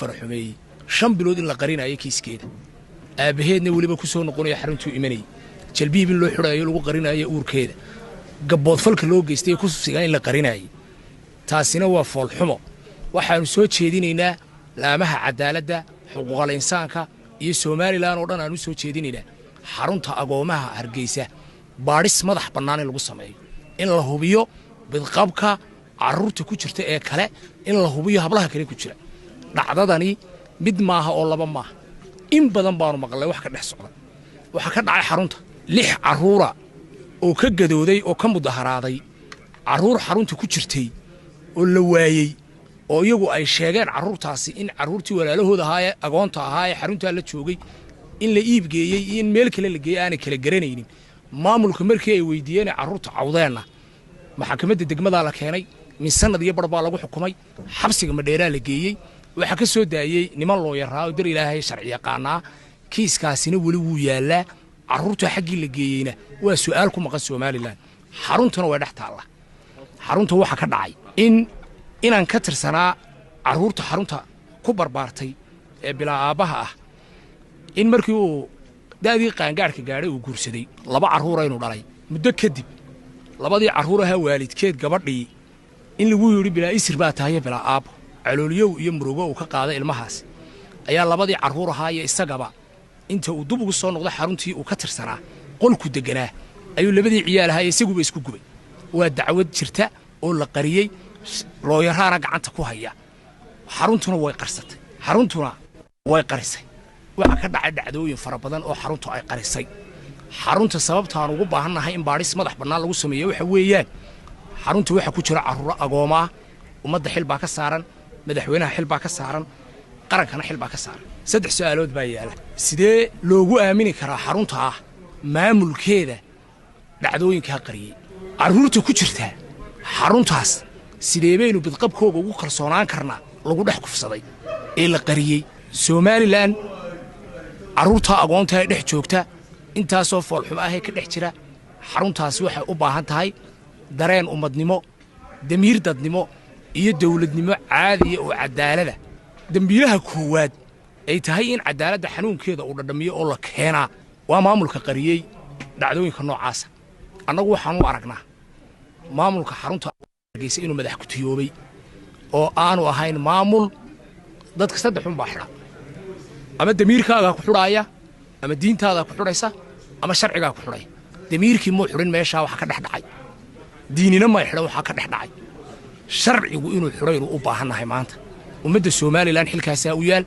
Faraxumeeyey 5 bilood in la qarinayo kiiskeeda, aabbaheedna weliba ku soo noqonaya xaruntuu imanayay, jalbiib in loo xidhaayo lagu qarinayo uurkeeda, gabboodfalka loo geystay kufsiga in la qarinaayay. Taasina waa foolxumo. Waxaannu soo jeedinaynaa laamaha cadaaladda, xuquuqal insaanka iyo Somaliland oo dhan aanu soo jeedinaynaa xarunta agoomaha Hargeysa baadhis madax bannaan in lagu sameeyo, in la hubiyo bidqabka carruurta ku jirta ee kale, in la hubiyo hablaha kale ku jira. Dhacdadani mid maaha oo laba maaha, in badan baanu maqlay wax ka dhex socda. Waxaa ka dhacay xarunta lix carruura oo ka gadooday oo ka mudaharaaday carruur xarunta ku jirtay oo la waayey, oo iyagu ay sheegeen carruurtaasi in carruurtii walaalahooda ahaa ee agoonta ahaa ee xaruntaa la joogay in la iibgeeyey iyo in meel kale la geeyey aanay kala garanaynin. Maamulka markii ay weydiiyeen carruurta cawdeenna, maxakamadda degmadaa la keenay. Min sanad iyo bar baa lagu xukumay, xabsiga Madheeraa la geeyey. Waxaa ka soo daayey niman loo yaraa oo dar Ilaahay sharci yaqaanaa. Kiiskaasina weli wuu yaallaa. Carruurta xaggii la geeyeyna waa su'aal ku maqan Somaliland. Xaruntuna way dhex taalla. Xarunta waxaa ka dhacay in inaan ka tirsanaa carruurta xarunta ku barbaartay ee bilaa aabbaha ah, in markii uu da'dii qaangaadhka gaadhay uu guursaday, laba carruura inuu dhalay. Muddo kadib labadii carruur ahaa waalidkeed gabadhii in lagu yidhi, "Bilaa isir baa tahaye, bilaa aabbo." Calooliyow iyo murugo uu ka qaaday ilmahaas ayaa labadii carruur ahaa iyo isagaba inta uu dub ugu soo noqdo xaruntii uu ka tirsanaa, qolku degganaa, ayuu labadii ciyaal ahaa isaguba isku gubay. Waa dacwad jirta oo la qariyey, looyaraana gacanta ku haya. Xaruntuna way qarsatay, xaruntuna way qarisay. Waxaa ka dhacay dhacdooyin fara badan oo xaruntu ay qarisay. Xarunta sababtaan ugu baahannahay in baadhis madax bannaan lagu sameeyo waxa weeyaan, xarunta waxaa ku jira carruuro agoomaa. Ummadda xil baa ka saaran, madaxweynaha xil baa ka saaran, qarankana xil baa ka saaran. Saddex su'aalood baa yaala: sidee loogu aamini karaa xarunta ah maamulkeeda dhacdooyinkaa qariyey? Carruurta ku jirtaa xaruntaas sidee baynu bidqabkooga ugu kalsoonaan karnaa lagu dhex kufsaday ee la qariyey? Somaliland carruurta agoonta ee dhex joogta, intaasoo foolxumo ahee ka dhex jira xaruntaasi, waxay u baahan tahay dareen ummadnimo, damiir dadnimo iyo dawladnimo caadiya oo caddaalada. Dembiilaha koowaad ay tahay in caddaaladda xanuunkeeda uu dhadhamiyo oo la keenaa waa maamulka qariyey dhacdooyinka noocaasa. Annagu waxaan u aragnaa maamulka xarunta Hargeysa inuu madax kutiyoobay oo aanu ahayn maamul. Dadka saddex un baa xidha: ama damiirkaagaa ku xidhaaya, ama diintaadaa ku xidhaysa, ama sharcigaa ku xidhaya. Damiirkii muu xidhin meeshaa waxa ka dhex dhacay, diinina may xidhan waxaa ka dhex dhacay. Sharcigu inuu xidhaynu u baahannahay maanta. Ummadda Somaliland xilkaasaa u yaal.